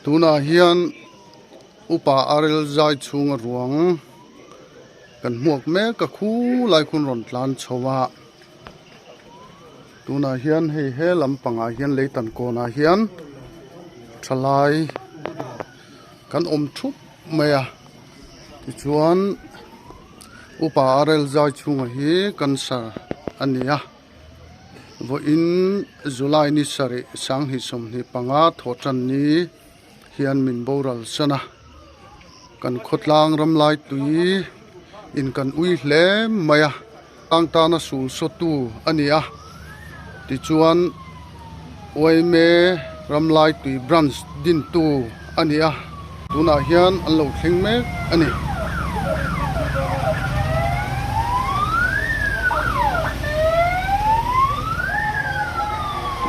Tunah hian upa arel zai chhunga ruang kan hmuak mek a khulai khun rawn tlan chho a tunah hian hei he lampangah hian leitan kawnah hian thalai kan awm thup mai a tichuan upa arel zai chhunga hi cancer a ni a. Vawiin July ni sarih sanghnih 25 thawhtan ni hian min boral san a, kan khawtlang ram lai tui in kan ui hle mai a, tlang tana sul sawtu a ni a, tichuan Uaime ram lai tui branch dintu a ni a, tunah hian an lo thleng mek a ni.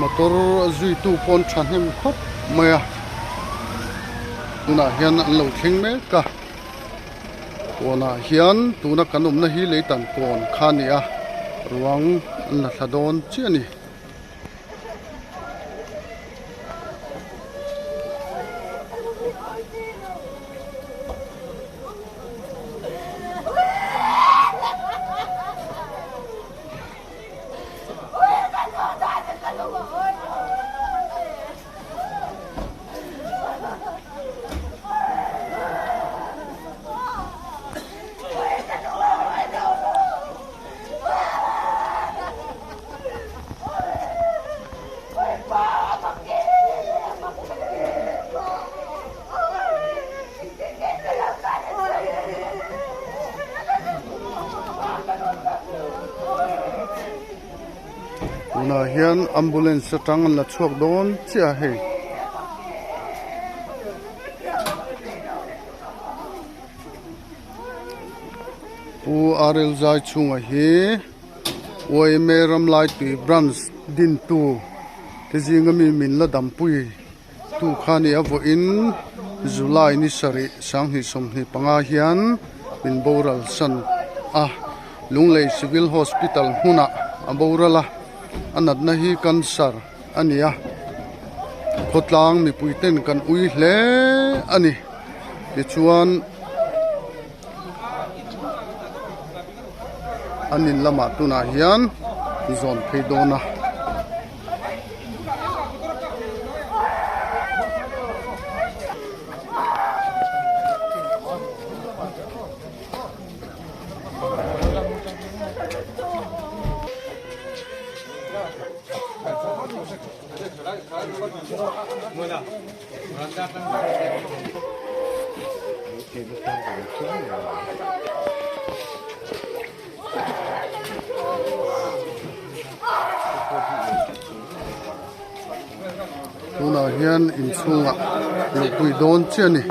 Motor a zuitu pawn thahnem khawp mai a, tunah hian an lo thleng mek a, kawnah hian tuna kan awmna hi leitan kawn kha a ni a, ruang an la thla dawn chiah a ni. Tunah hian ambulance atang an la chhuak dawn chiah a hei. Pu Arel Zai chhunga hi YMA Ramlaitui Branch dintu te zinga mi min la dampui tu kha a ni a vawiin July ni sarih 2025 hian min boral san a Lunglei Civil Hospital hmunah a boral a a natna hi cancer a ni a khawtlang mipui ten kan ui hle a ni. Tichuan an in lamah tunah hian zawn phei dawn a. Tunah hian inchhungah luhpui dawn chiah a ni.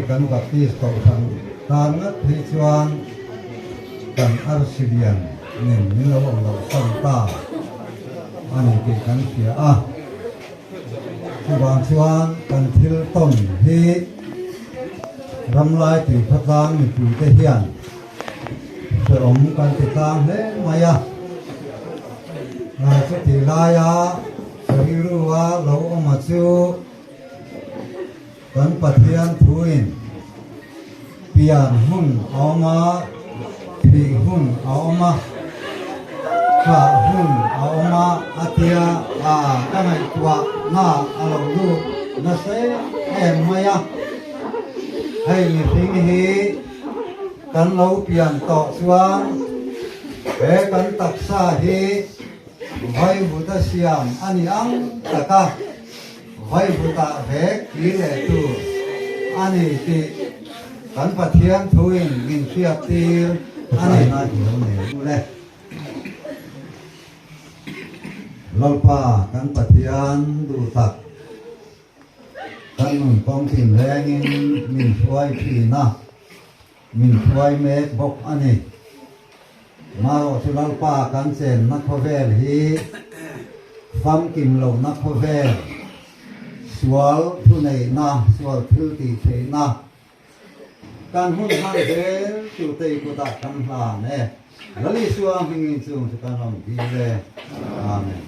kan Baptist Kohhran tan ngat phei chuan kan arsi lian nen min lo awm loh san ta a ni tih kan hria a. Chuvang chuan kan thil tawn hi ramlai tui khawtlang mipuite hian hrehawm kan ti tlang hle mai a. Chutih laia rilrua lo awma chu kan Pathian thuin pian hun a awm a, thih hun a awm a, ṭah hun a awm a, a tia a ka ngaihtuah na a lo lut nasa em em mai a. Hei mihring hi kan lo pian tawh chuan he kan taksa hi Vaivuta siam a ni ang tak a, Vaivutah vek ti leh tur a ni tih kan Pathian thuin min hriattir a ni. Lalpa kan Pathian duh tak, kan nun kawng thinrengin min hruai thin a. Min hruai mek bawk a ni. Marawh chu Lalpa kan chenna khawvel hi famkim lohna khawvel, sual thuneihna, sual thil tih theihna kan hun hman zel chu tei kutah kan hlan e. Lal Isua hmingin chung chu kan rawn dil e. Amen.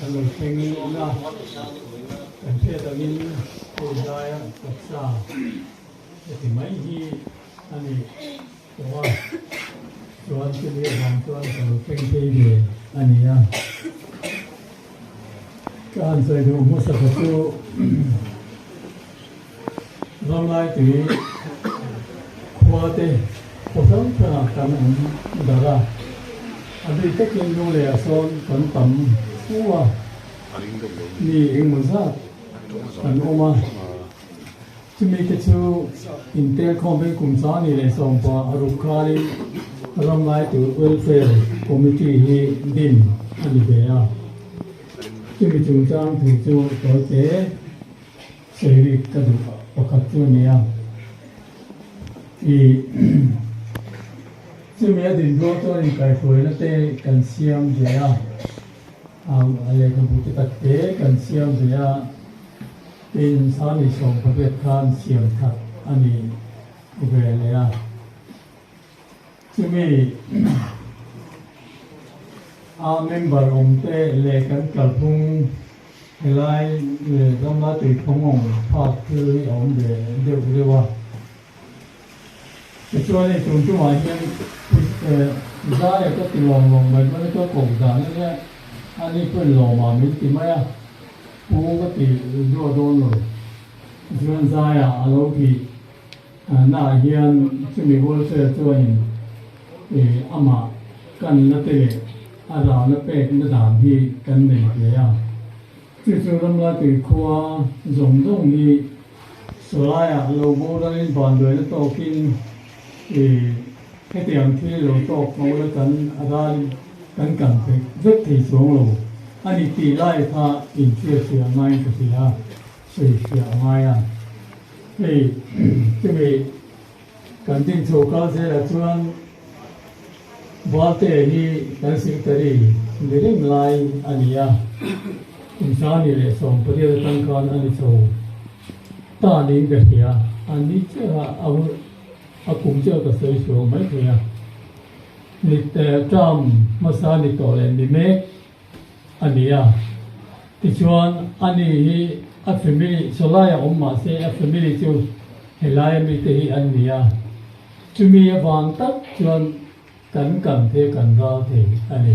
Kan lo thleng ila, kan hriat angin hei laia taksa heti mai hi a ni tawh a, chuan chumi avang chuan ka lo thleng phei ve a ni a. Ka han sawi duh hmasa kha chu Ramlai tui khua te khaw hrang hrangah kan awm darh a, a bik takin Lunglei ah sawn kan tam fu a, mi engmaw zat kan awm a, chumi te chu intelkhawm in kum sangni leh sawmpa a ruk khanin Ramlai tui Welfare Committee hi din a ni ve a, chumi chungchang thu chu tawi te. Sawirik ka duh pakhat chu a ni a, ih chumi a din rual chuan inkaihhruaina te kan siam ve a, a lehkhabu te tak te kan siam ve a, tin Sani sawmpariat khan siam that a ni ve leh a, chumi a member awm te leh kan kalphung Helai rama tuiphawng awm phak thil hi a awm ve deuh deuh a. Tichuan hei tun tumah hian Zaia ka ti lawm lawm mai dawn a, ka koh dan a nia, ani pawhin lawmah min ti mai a, pu ka ti zuah dawn lo. Tichuan Zaia a lo tih naah hian chumi welfare chuanin amah kanna te leh a ralna pekna dan hi kan nei ve a. Chu chu Ramlaitui khua zawng zawng hi sawlaiah lo boralin vanduaina tawkin hetiang thil lo tawk ko la kan a ralin kan kan vek vek thei chuang lo a ni tih lai kha inhriatfiah ngaiin ka hria a, sawifiah a ngai a. Hei chumi kan din chho kal zelah chuan Valte hi kan secretary ni reng lai a ni a, kum sani leh 18 atang khan a ni chho ta niin ka hria, a ni chiah a a kum chiah ka sawi suau mai thei a, ni term hmasa ni tawh leh ni mek a ni a, tichuan ani hi a family sawlai a awm mahse a family chu helai a mite hi an ni a, chumi avang tak chuan kan kan te kan ral thei a ni.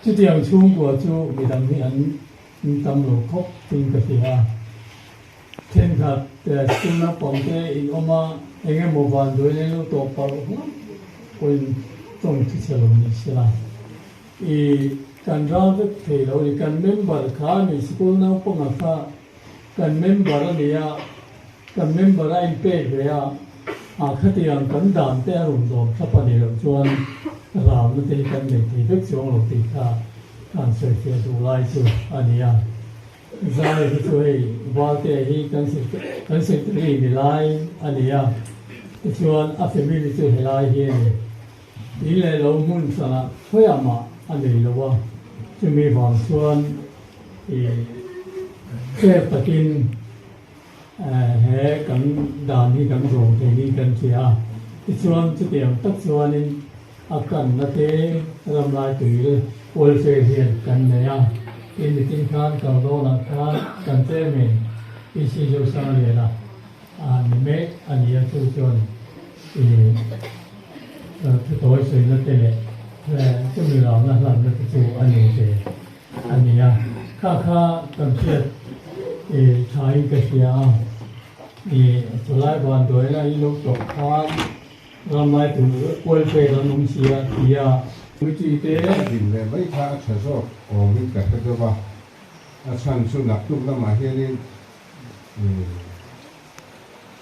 Chutiang chhungkua chu midang hi an tam lo khawp in ka hria a, thenkhat school naupang te in awm a, eng emaw vanduai leng lo tawh palh hlauh pawhin tawng thi chhe lo ni sela. I kan ral vek thei lo ni, kan member kha a ni, sikul naupanga kha kan member a ni a, kan member a inpek ve a, ah khatiang kan dan te a rawn zawm thlap a nih loh chuan Ralna te hi kan nei thei vek chuang lo tih kha kan sawifiah duh lai chu a ni a. Zai hi chu hei Valte hi kan kan secretary ni lai a ni a, tichuan a family chu helai hi a ni. In leh lo hmun hranah khawiah mah a nei lo a, chumi vang chuan ih fair takin He kan dan hi kan zawm thei niin kan hria a, tichuan chutiang tak chuanin a kanna te ramlai tui welfare hian kan nei a, tin nitin khan kal dawnah khan kan chairman PC Zosangliana ni mek a ni a, chu chuan ih thutawi sawina te leh chumi ralna hlanna te chu a nei ve. A ni a, kha kha kan hriat i tha in ka hria a, i chulai vanduaina i lo tawh khan ramlai tur welfare an awm si a ti a. Committee te din leh mai kha a tha zawk awmin ka hre deuh a, a chhan chu naktuk lamah hianin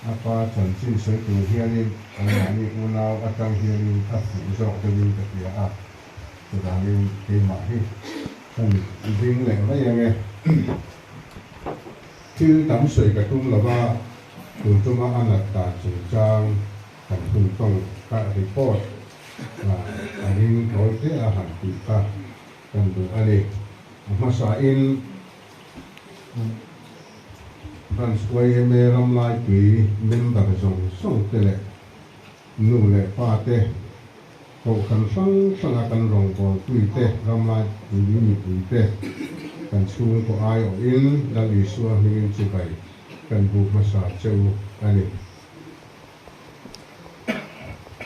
a pa chanchin sawi tur hianin anmahni unau atang hianin a fuh zawk deuhin ka hria a. Chuvangin keimah hi kan ding leh mai ang e. Thil tam sawi ka tum lo va, tun tuma a nat dan chungchang kan hun tawng kha report a ring tawi hle a han tih kha kan duh a ni. A hmasain Branch yma Ramlaitui member zawng zawng te leh nu leh pa te, Kohhran hrang hranga kan rawngbawlpuite, ramlai pui mipuite, kan chhungkaw aiawhin Lal Isua hmingin chibai kan bu hmasa che u a ni.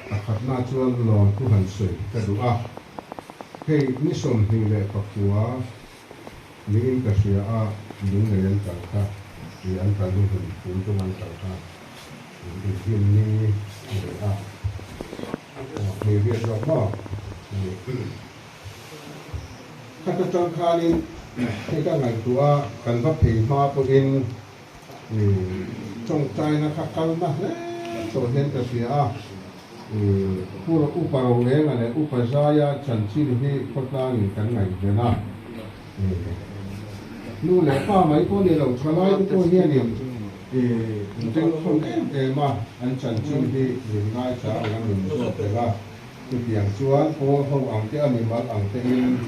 Pakhatna chuan lawm thu han sawi ka duh a, hei ni 29 niin ka hria a, lunglei an kal kha, ih an kal hnu hun tun tum an kal kha inhlim ni a ni a. Hei riat zawk maw a ni. Khat atang khanin hei ka ngaihtuah a, kan va phei hma pawhin tawngtaina kha kal na hle tawh hian ka hria a. Pura Upa Rolenga leh Upa Zaia chanchin hi khawtlangin kan ngaihven a. Nu leh pa mai pawh ni lo, thalaite pawh hianin Dengkhawm em em a, an chanchin hi min ngaithla ang a min zawt reng a. Chutiang chuan pawl ho ang te a mimal ang tein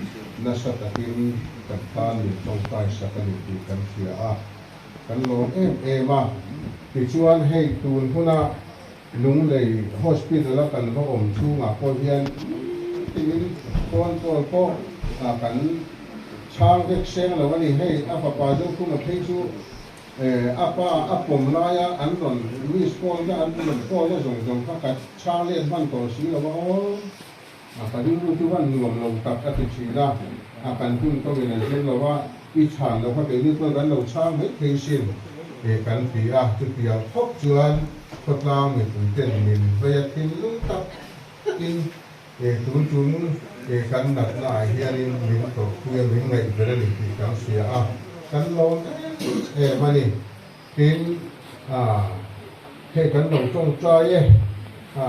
nasa takin kan tan min tawngtai sak a ni tih kan hria a, kan lawm em em a. Tichuan hei tun huna Lunglei Hospital a kan va awm chhungah pawh hian tiin phone call pawh kan chhang vek seng lo a ni. Hei a fapa Zokhuma phei chu A pa a pawm laia an rawn miss call na an rawn call na zawng zawng kha ka chhang let hman tawh si lo a aw. A ka rilru chu van nuam lo tak a ti thin a, a kan hun tawngin a zir lo a, i chhan lo kha keini chuan kan lo chhang mai thei sin e kan ti a, chutiang khawp chuan khawtlang mipui ten min vei a thinlung tak takin e tun tum e kan natna ah hianin min tawrhpui a min ngaihven a ni tih kan hria a, kan lawm em em a ni. Tin, a hei kan lo tawngtai e, a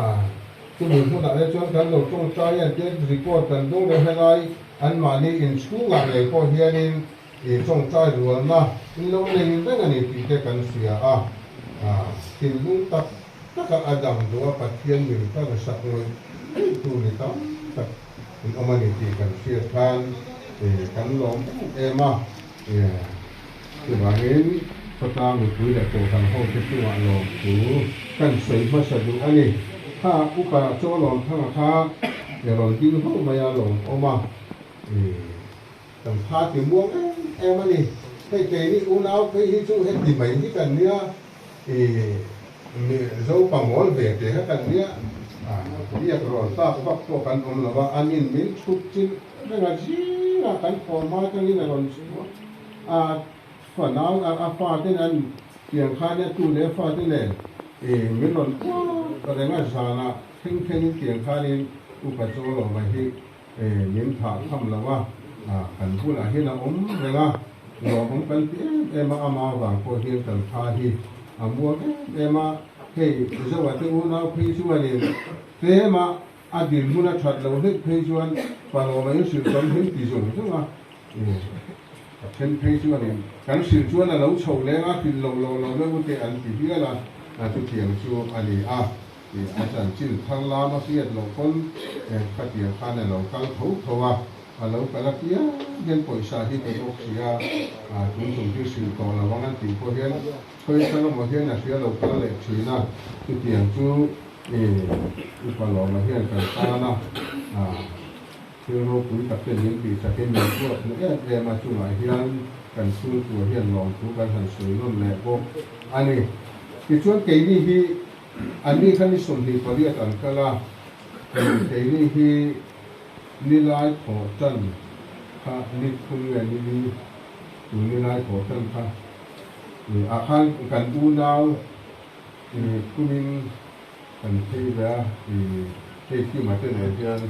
chumi hmunah te chuan kan lo tawngtai e an tia record kan dawng leh helai anmahni inchhungah ngei pawh hianin i tawngtai rualna in lo nei reng a ni tih te kan hria a, a thinlung tak taka a dam duh a Pathian min hlan sak ngawih ngawih tu ni tam tak in awm a ni tih kan hriat khan kan lawm em em a. Chuvangin khawtlang mipui leh kohhran hote chungah lawm thu kan sawi hmasa duh a ni. Kha upa chaw lawm thanga kha i rawn ding ho mai a lawm awm a, kan pha ti muang em em a ni. Hei keini unau phei hi chu heti mai hi kan nia, Zo pangawl ve te kha kan nia, biak rawn tak vak pawh kan awm lo a, an in min chhut chilh reng a, zingah kan thawm hma atangin a rawn chhuak a, fanau a fa ten an pian khan a tu leh a fa te nen min rawn kuak reng a, zanah thleng thlengin pian khanin upa chaw lo mai hi Min thah tham lo a, kan bulah hian a awm reng a, lawmawm kan ti em em a, ama vang pawh hian kan tha hi a muang em em a, hei Zoa te unau phei chuanin tlema A dinhmun a that lo hlek phei chuan Palawma in hrilh tam hin ti zung zung a, a then phei chuanin kan hrilh chuan a lo chho leng a, hrilh lo lo lo deuh u te an ti hial a, a chutiang chu a ni a, a chanchin thar lam a hriat loh pawn khatiang khan a lo kal tho tho a, a lo kal a piang hian pawisa hi pe bawk si a, tun tum hi hrilh tawh lo ang an tih pawh hian khawi atang emaw hian a hria lo kal leh thin a, chutiang chu Upa Lawma hian kan tana thil ropui tak te min tih chakin min puat hmu em em a, chungah hian kan chhungkua hian lawmthu kan han sawi nawn leh bawk a ni. Tichuan keini hi anni kha ni 28 an kal a, keini hi nilai thawh tan kha ni thum nge ni li tun nilai thawh tan kha ah khan kan unau Kumin kan phei ve a, hei Kima te nen hian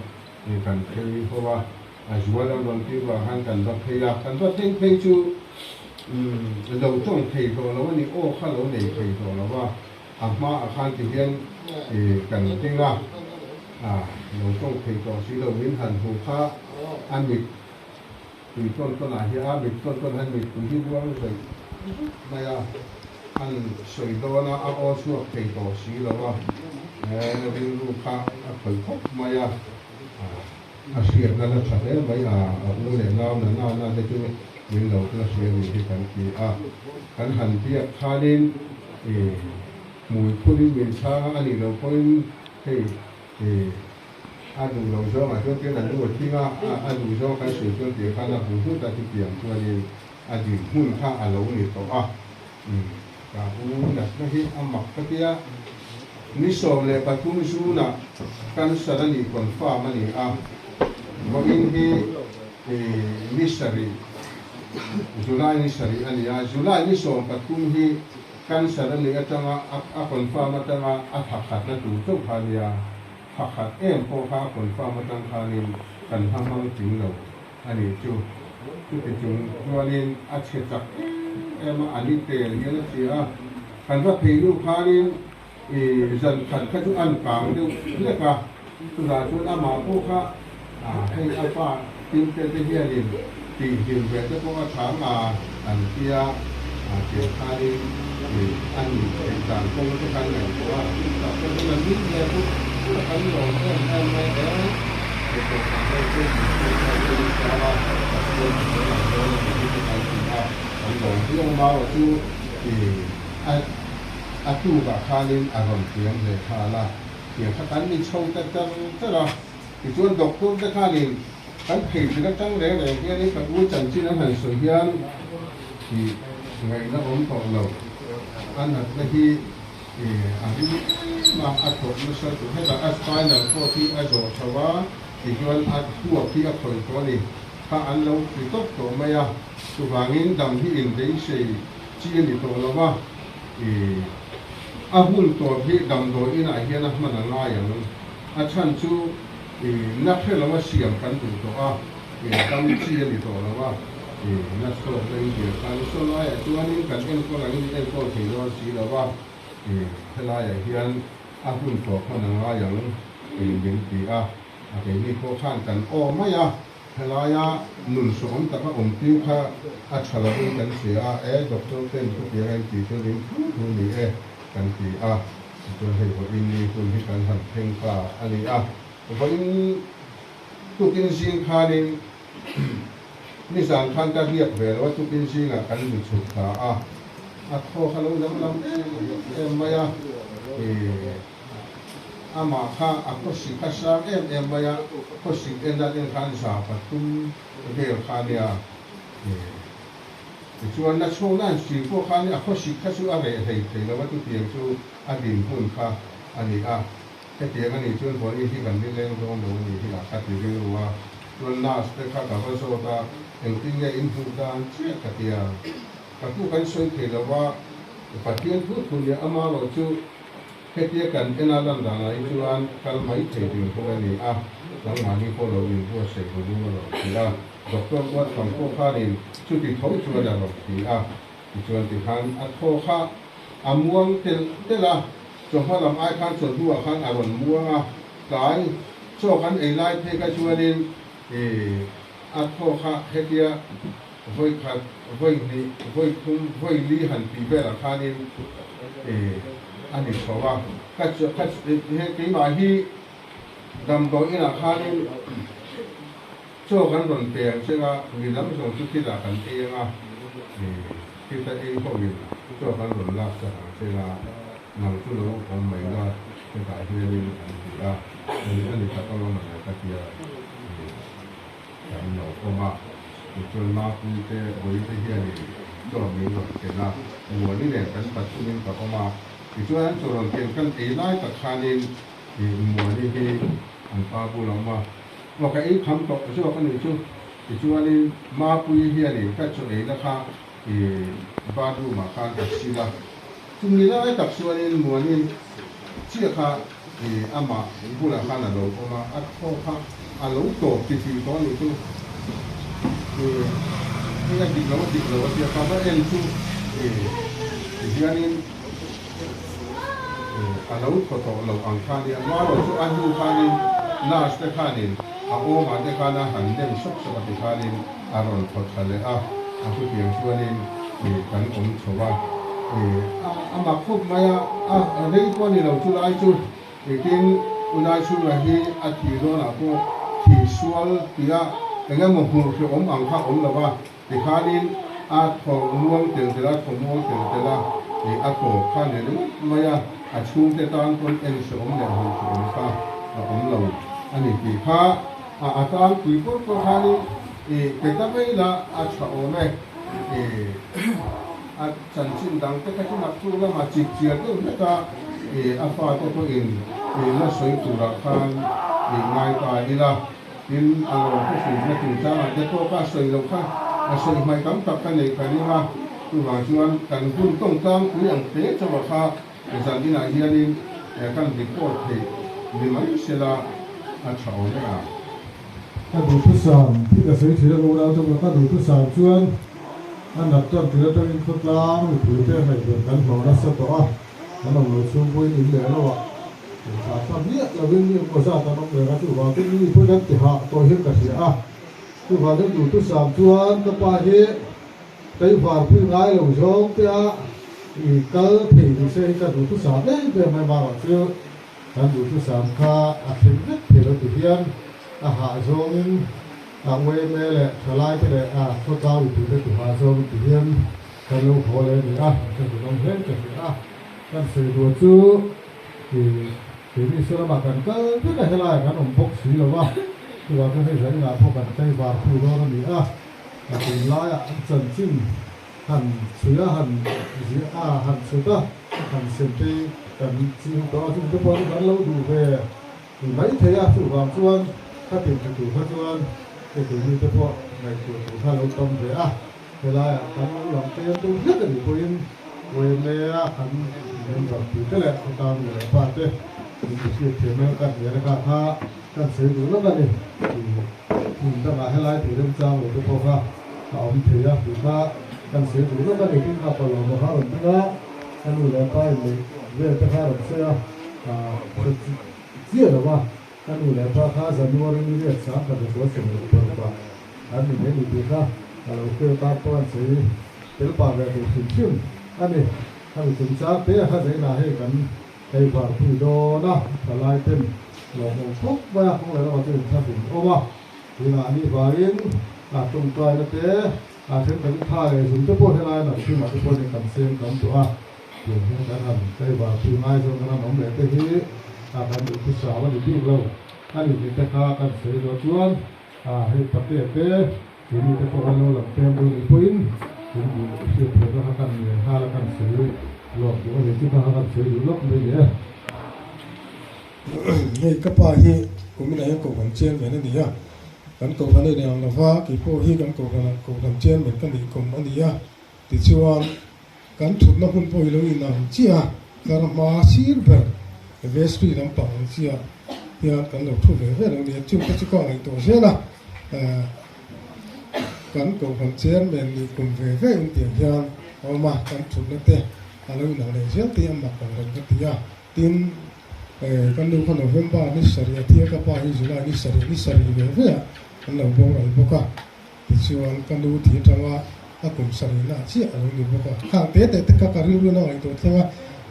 kan phei ho a, a zual an rawn tir vang khan kan va phei a, kan va thleng phei chu lo tawng thei tawh lo a ni, aw kha lo nei thei tawh lo a, a hmaah khan ti hian kan ding a, lo tawng thei tawh si lo, min han hmuh kha a mit tui tawn tawn ah hian a mit tawn tawn hian mittui hi buang zawih mai a, an sawi dawn a, a aw chhuak thei tawh si lo a, rilru kha a khawih khawp mai a, a hriatna la tha hle mai a, a u leh nau na na na te chu min lo la hria ni hi kan ti a, kan han biak khanin hmui phulin min chhang a, a nih loh pawhin hei A duh lo zawngah chuan tian a lu a thing a, a duh zawng kan sawi chuan tih khan a hmu hlut a, chutiang chuanin a din hmun kha a lo ni tawh a. Ka u natna hi a mak ka tia, ni 13 June-ah cancer a nih confirm a ni a, vawiin hi ni sarih, July ni sarih a ni a, July ni 13 hi cancer a nih atanga a confirm atanga a thakhatna tur chauh kha a nia. Pakhat em pawh kha a confirm atang khanin kan hma hmang tling lo a nih chu. Chuti chung chuanin a chhe chak em em a, a ni tel hian a chhia a. Kan va phei hnu khanin i zan khat kha chu an kang deuh hlek a, chutah chuan amah pawh kha hei a pa Kimte te hianin tihhlim ve te pawh a chhang a an tia tiang khanin a nih theih dan kawng te khan ngaihtuah a, chutah pawh chuan an nih ve pawh kan lawm em em mai e. Hei pawh khan hei chu Mihring khan chu an chang a, Pathian a sawi ang dawn a ni hi chu kan ti a, kan lawm viau marawh chu a tukah khanin a rawn tiam ve nghal a, tiang kha kan ni chho ta char char a. Tichuan doctor te khanin kan phei ṭhin atang reng reng hianin ka u chanchin an han sawi hian tih ngaihna awm tawh lo. A natna hi a rim em a, a thawk nasa tur. Hetah a spinal cord hi a zawh chho a, tichuan a huap hi a khawih tawh a ni. Kha an lo ti tawp tawh mai a, chuvangin dam hi inbeisei chi a ni tawh lo a, a hun tawp hi damdawi inah hian a hman a ngai ang. A chhan chu i na hre lo a siam kan duh tawh a, i dam chi a ni tawh lo a, i na chhuak na in dir khan saw laiah chuanin kan enkawl angin i enkawl thei dawn si lo a, i helaiah hian a hun tawh hman a ngai ang i min ti a, a keini pawh khan kan aw mai a, helaia nun sawm taka awm tir kha a tha lovin kan hria a, e doctor ten chutiang a intih chuan in thu thu ni e kan ti a. Tichuan hei vawiin ni hun hi kan han thleng ta a ni a, vawiin tukin zing khanin nizan khan ka riak ve lo a, tukin zingah kan lu chhuk ta a, a thaw kha lo danglam em em mai a, ih amah kha a khawsik a sang em em mai a, khawsik en a en khan za pathum vel kha a nia, ih. Tichuan, na chhung nan hri pawh khan a khawsik kha chu a reh hlei thei lo a, chutiang chu a dinhmun kha a ni a. Hetiang a nih chuan Bonnie hi kan nileng dawn lo a nih hi a kha ti rilru a. Chuan nurse te kha ka va zawt a, engtin nge in hmuh dan chiah ka ti a. Ka hnu kan sawi thei lo a, Pathian thu thu nia ama erawh chu hetia kan en a lan danah hi chuan kal mai thei ding pawh a ni a, nangmahni pawh lo inbuatsaih ru ru a rawn ti a. Doctor uat fang pawh khanin chuti tho chuan a rawn ti a, tichuan tikhan a thaw kha a muang telh telh a, chawhma lam ai khan chawlhnuah khan a rawn muang a, tlai Chaw kan ei lai phei kha chuanin a thaw kha hetia vawi khat, vawi hnih, vawi thum, vawi li han tih velah khanin a ni chho a. Ka keimah hi damdawi inah khanin chaw kan rawn pe ang che nga, mi lam zawng chu thil ah kan ei anga, thil ta ei ho in chaw kan rawn lak sak ang che nga, nang chu lo awm mai la hetah hianin an ti a, ani a ni tak alawm a ka tia kan lo awm a, tichuan Mapui te Bawi te hianin chaw min rawn ken a, Muani nen kan pathumin ka awm a, tichuan an chaw rawn ken kan ei lai tak khanin Muani hi an pa bul a awm a, aw ka ei kham tawh zawk a nih chu, tichuanin Mapuii hianin ka chaw eina kha bathroom ah khan a sil a, chumi lai tak chuanin Muani chiah kha amah bulah khan a lo awm a, a thaw kha a lo tawp ti tih tawh a nih chu, hei a dik lo a dik lo a tia ka va en chu tihianin a lo thaw tawh lo ang kha a nia, Marawh chu a hnu khanin nurse te khanin a awmah te khan a han nem sawk sawk a ti khanin a rawn thaw tha leh a, a chutiang chuanin kan awm chho a, a mak khawp mai a, a rei pawh a ni lo chu lai chu tin Unai chhunga hi a thih dawnah pawh thih sual tia eng emaw hmuh hrehawm ang kha awm lo va, tikhanin a thaw muang tel tel a, thaw muang tel tel a, a tawp kha ni ringawt mai a, a chhungte tan pawn en hrehawm leh hmuh hrehawm kha a awm lo a ni tih kha. A a tlangpui pawh pawh khanin i pe ta mai la a tha awm e. I a chanchin dang te kha chu naktuk lamah chip chiar deuh hlek a, i a fate pawhin i la sawi turah khan i ngai ta ila. Tin, a lawm khaw hrilhna chungchangah te pawh kha sawi loh kha a sawi hmai tam tak ka nei ka ring a, chuvang chuan kan hun tawng tlangpui ang hle chauh kha Zan inah hianin kan report theih ni mai sela a tha awm e a. Ka duhthusam hi ka sawi thin a unau te pawh ka duhthusam chuan a nat tan tir atangin khawtlang mipui te ngaihven kan hlawh nasa tawh a, kan awm lo chhung pawhin in leh lo ah thla thla miah lovin mi engmaw zat an awm reng a, chuvang chu mi pawhin an ti hah tawh hian ka hria a, chuvang chuan duhthusam chuan ka pa hi Teivar pui ngai lo zawng te a i kal thei ni se hi ka duhthusam em em mai marawh chu kan duhthusam kha a thleng vek thei lo ti hian a hah zawngin a uaime leh thalai te leh a khawtlang mipui te ti hah zawngin ti hian kan lo haw leh a ni a, ka duhawm hle ka hria a, kan sawi duah chu i keini saw lamah kan kal vek a helaiah kan awm bawk si lo a, chuvang chuan hei zaninah pawh kan teivar pui dawn a ni a. A tunlaiah an chanchin han chhui a, han ziah a, han chhut a, han sem te kan ching tawh a, chungte pawh chu kan lo duh ve mai thei a, chuvang chuan khatin tha tur kha chuan hei keini te pawh ngaihtuah tur kha lo tam ve a, helaiah kan lo lang tlem deuh hlek a nih pawhin Uaimea kan member pui te leh khawtlang nu leh pa te min ti hriat thiam em kan hnial a kha kha kan sawi duh lawk a ni tih. Hmun dangah helai tih remchang lo te pawh kha a awm thei a, tih kha kan sawi duh lawk a ni. Tin kha Palawma kha a rawn ding a, ka nu leh pa inneih vel te kha a rawn sawi a, hre chiah lo va, ka nu leh pa kha January ni riat sang khat leh 26 ah an ni mai ni tih kha a lo hriat tan pawh an sawi tel pah ve duh hrim hrim a ni. Khami chungchang te a kha zainah hei kan Hei varpui dawn a, thalai ten lawmawm khawp mai a, kawng leh lamah chuan inthlahrun awm a, tunah ni vangin a tawngtaina te, a thenkhatin tha leh zung te pawh helai an thimah te pawhin kan seng tam tawh a, tiang hian kan han hei varpui ngai zawng kan han awm leh te hi a kan duhthusam a ni bik lo a ni tih te kha kan sawi zawh chuan a hei pate te Tuni te pawh kan lo lang tlem deuh nih pawhin in duh hriat theihna kha kan ngen nghal a, kan sawi lawk duh a ni chu kha kan sawi duh lawk mai ni e. Hei ka pa hi kuminah hian kohhran chairman a ni a, kan kohhran a inang lo va, kei pawh hi kan kohhranah kohhran chairman ka nih kum a ni a, tichuan kan thutna hmun pawh hi lo inang chiah a, tlar hma sir ber vestry lampang ang chiah hian kan lo thu ve ve lo a ni a, chungte chu ka ngaihtuah zel a. Kan kohhran chairman nih kum ve ve in tiang hian a awm a, kan thutna te a lo inang leh zel tih a mak ang reng ka ti a. Tin, Ka nu kha November ni sarih a thi a, ka pa hi July ni sarih ni sarih ve ve ah an lo boral bawk a. Tichuan ka nu thi atanga a kum sarihna ah chiah a lo ni bawk a. Khang te te te kha ka rilru na ngaihtuah thleng a,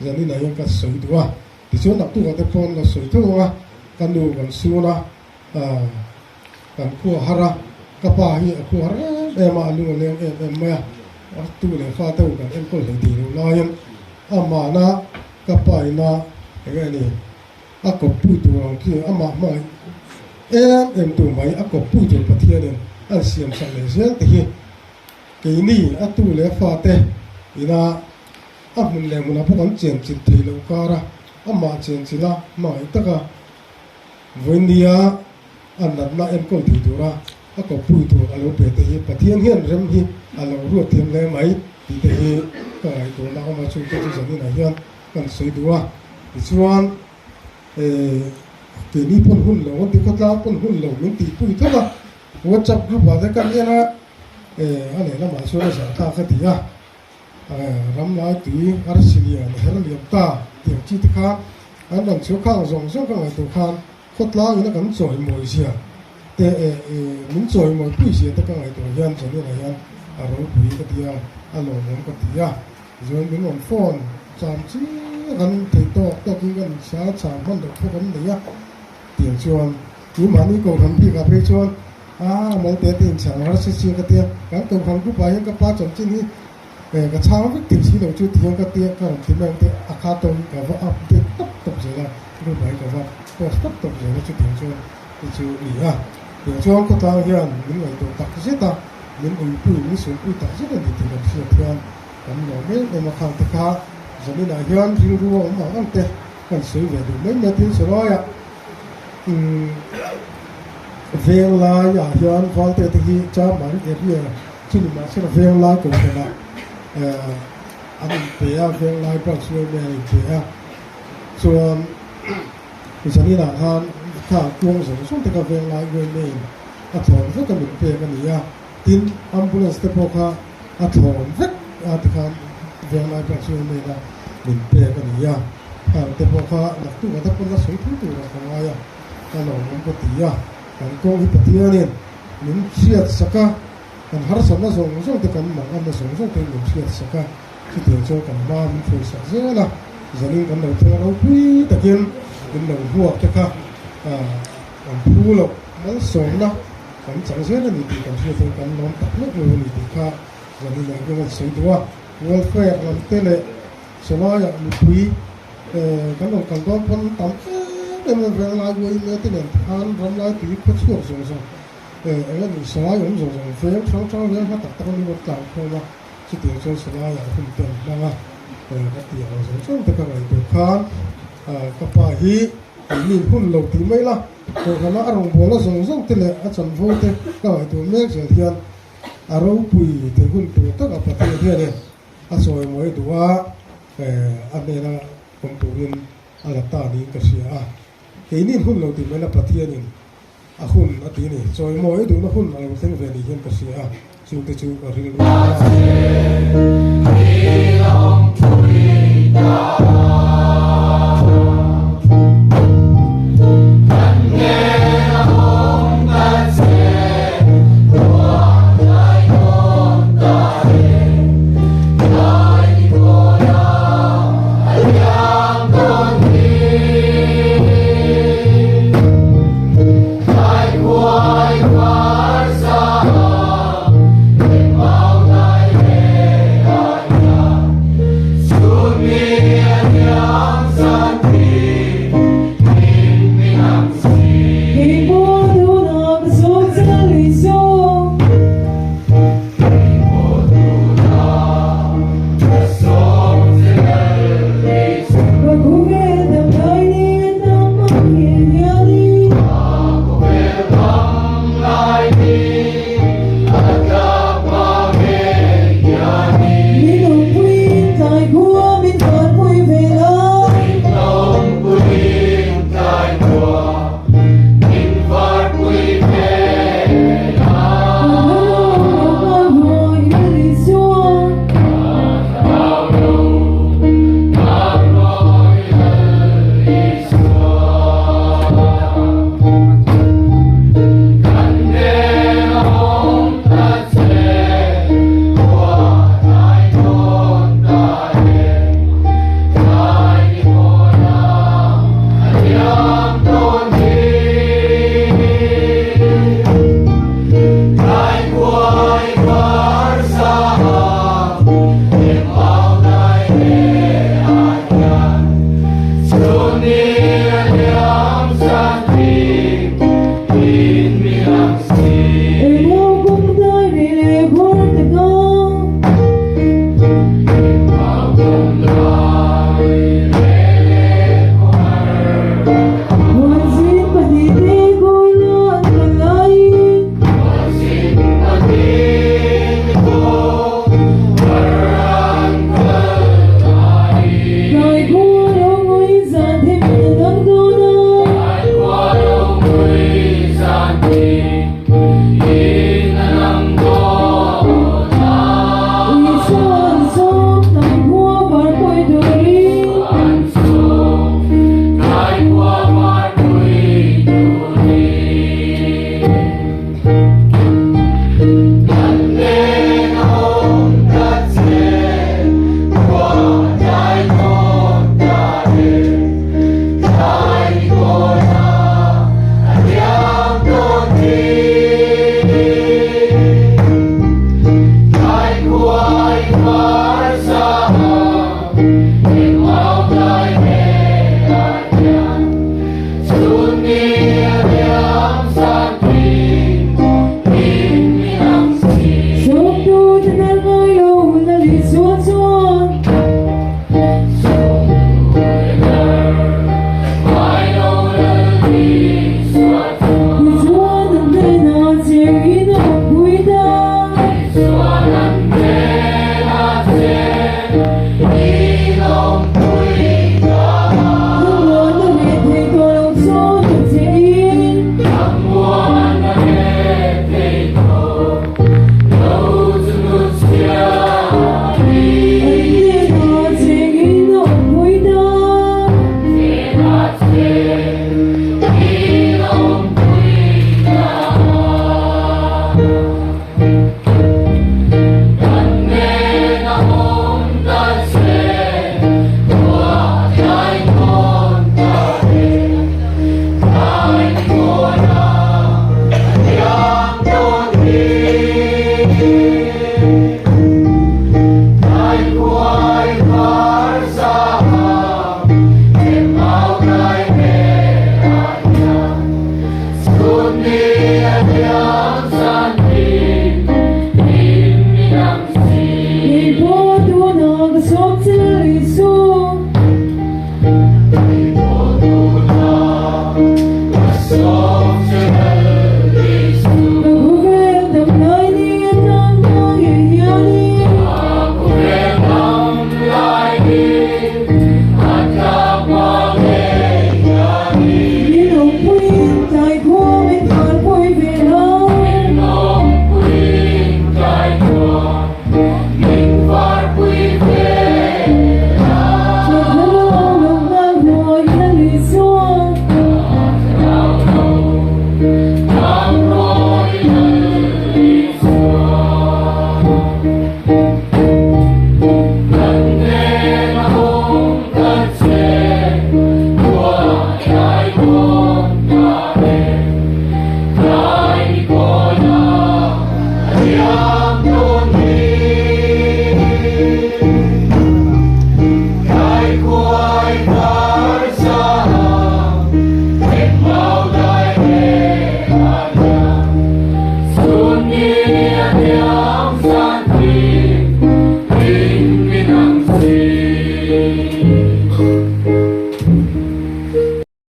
zanin ah hian ka sawi duh a. Tichuan naktuk ah te pawh an lo sawi tho ang a, ka nu kan sun a, kan khua har a, ka pa hi a khua har em em a, a lung a leng em em mai a, a tu leh fa te ho kan enkawl hlei thei loh laiin amahna Ka pa ina eng nge ni a kawppui tur ang khi amah hmangaih em em tur mai a kawppui tur Pathianin an siam sak leh zel te hi keini a tu leh a fate ina a hmun leh hmunah pawh kan chen chilh thei loh kar a, amah chen chilh a hmangaih taka vawinia a natna enkawl thei tura a kawppui tur a lo pe te hi Pathian hian rem hi a lo ruat thiam hle mai tih te hi ka ngaihtuahna awm a, chungte chu zaninah hian kan sawi duh a. Tichuan keini pawn hun lo an ti khawtlang pawn hun lo min tihpui tho a, WhatsApp group ah te kan en a, a lehlamah chuan a zahthlak a ti a, ramlai tui arsi lian her liam ta tih ang chi te kha an rawn chhuak khang zawng zawng ka ngaihtuah khan Khawtlangin a kan chawimawi zia te min chawimawi pui zia te ka ngaihtuah hian Janina hian a ropui ka ti a, a lawmawm ka ti a. Tichuan min rawn phone cham chi a kan theih tawk tawkin kan inchhia cham hman loh pawh kan nei a. Tiang chuan keimahni kohhran bikah phei chuan a malte te inchhang harsa sia ka tia, kan kohhran group ah hian ka pa chanchin hi ka chhang vek thei si lo chu tihian ka tia ka rawn ti mai ang te a kha tawkin ka va update tawp tawp zel a. Group ah hi ka va post tawp tawp zel a chutiang chuan hi chu ni a. Tiang chuan khawtlang hian min ngaihtuah tak zet a, min uipui, min sumpui tak zet a ni tih kan hriat hian kan lawm em em a. Khang te kha zaninah hian rilru a awm ang ang te kan sawi ve duh mai mai a tin sawlaiah umm venglaiah hian Valte te hi Chamari area chu ni mahse venglai kohhranah eh an inpe a, venglai branch yma an inpe a. Chuan zaninah khan kha kuang zawng zawng te kha venglai yma in a thlawn vek a min pek a ni a, tin ambulance te pawh kha a thlawn vek a tikhan venglai branch yma in a min pek a ni a, khang te pawh kha naktuk ah te pawn la sawi thei tur ah ka ngai a, ka lawmawm ka ti a, kan kawng hi Pathianin min hriat sak a, kan harsatna zawng zawng te kan manganna zawng zawng te min hriat sak a. Chutiang chuan kan hma min hruaisak zel a, zanin kan lo theng ropui takin min lo hmuak te kha kan phu loh malsawmna kan chang zel a ni tih kan hriat hian kan lawm tak meuh meuh a ni tih kha zanin ah hian kan sawi duh a. Welfare lam te leh sawlaiah mipui kan rawn kal dawn pawn tam em em a venglai uaime te nen khan ramlai tui khawchhuak zawng zawng eng emaw sawlai awm zawng zawng veng hrang hrang veng hma tak tak a ni rawn tlan khawm a. Chutiang chuan Salaiah hun te an hmang a, ka ti ang zawng zawng te ka ngaihtuah khan ka pa hi keini hun lo tih mai la, kohhrana a rawngbawlna zawng zawng te leh a chanvo te ka ngaihtuah mek zel hian a ropui thei hun tur tak a Pathian hianin a chawimawi duh a, a hnena awm turin a la ta niin ka hria a. Keini hun lo tih mai la Pathianin A hun a ti ni. Chawimawi duhna hun a lo thleng ve ni hian ka hria a, chungte chu ka rilru a.